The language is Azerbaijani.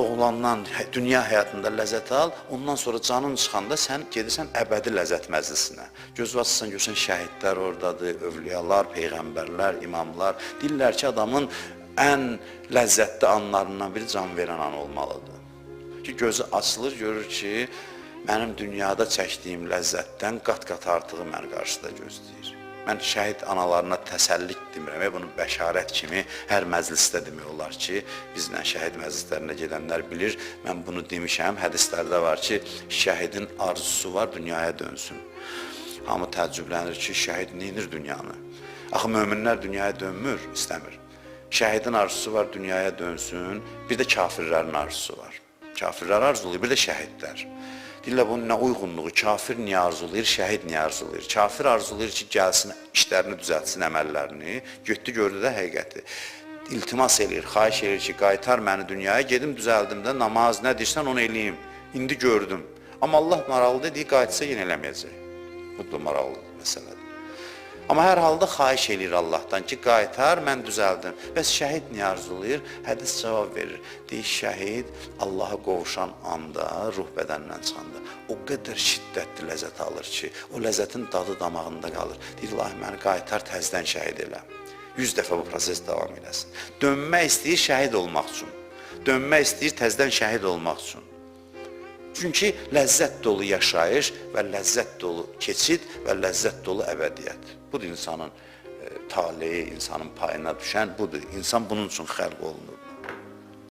Doğulandan dünya həyatında ləzzət al, ondan sonra canın çıxanda sən gedirsən əbədi ləzzət məclisinə. Göz açırsan, görürsən şəhidlər ordadır, övliyalar, peyğəmbərlər, imamlar. Deyirlər ki, adamın ən ləzzətli anlarından biri can verən an olmalıdır. Ki gözü açılır, görür ki, mənim dünyada çəkdiyim ləzzətdən qat-qat artığı məni qarşıda gözləyir. Mən şəhid analarına təsəllik demirəm, bunu bəşarət kimi hər məclisdə demək olar ki, bizlə şəhid məclislərinə gedənlər bilir, mən bunu demişəm, hədislərdə var ki, şəhidin arzusu var dünyaya dönsün. Hamı təəccüblənir ki, şəhid neynir dünyanı? Axı möminlər dünyaya dönmür, istəmir. Şəhidin arzusu var dünyaya dönsün, bir də kafirlərin arzusu var. Kafirlər arzulayır, bir də şəhidlər. Deyirlər bunun nə uyğunluğu, kafir niyə arzulayır, şəhid niyə arzulayır? Kafir arzulayır ki, gəlsin, işlərini düzəltsin, əməllərini. Getdi, gördü də həqiqəti. İltimas eləyir, xahiş eləyir ki, qaytar məni dünyaya, gedim düzəldim də, namaz nə deyirsən onu eləyim. İndi gördüm. Amma Allah maraqlıdır, deyir, qayıtsa yenə eləməyəcək. Bu da maraqlı məsələdir. Amma hər halda xahiş eləyir Allahdan ki, qaytar, mən düzəldim. Bəs şəhid niyə arzulayır? Hədis cavab verir. Deyir, şəhid Allaha qovuşan anda, ruh bədəndən çıxanda o qədər şiddətli ləzzət alır ki, o ləzzətin dadı damağında qalır. Deyir, İlahi, məni qaytar, təzədən şəhid elə. 100 dəfə bu proses davam eləsin. Dönmək istəyir şəhid olmaq üçün. Dönmək istəyir təzədən şəhid olmaq üçün. Çünki ləzzət dolu yaşayış və ləzzət dolu keçid və ləzzət dolu əbədiyyət. Budur insanın taleyi, insanın payına düşən budur. İnsan bunun üçün xəlq olunub.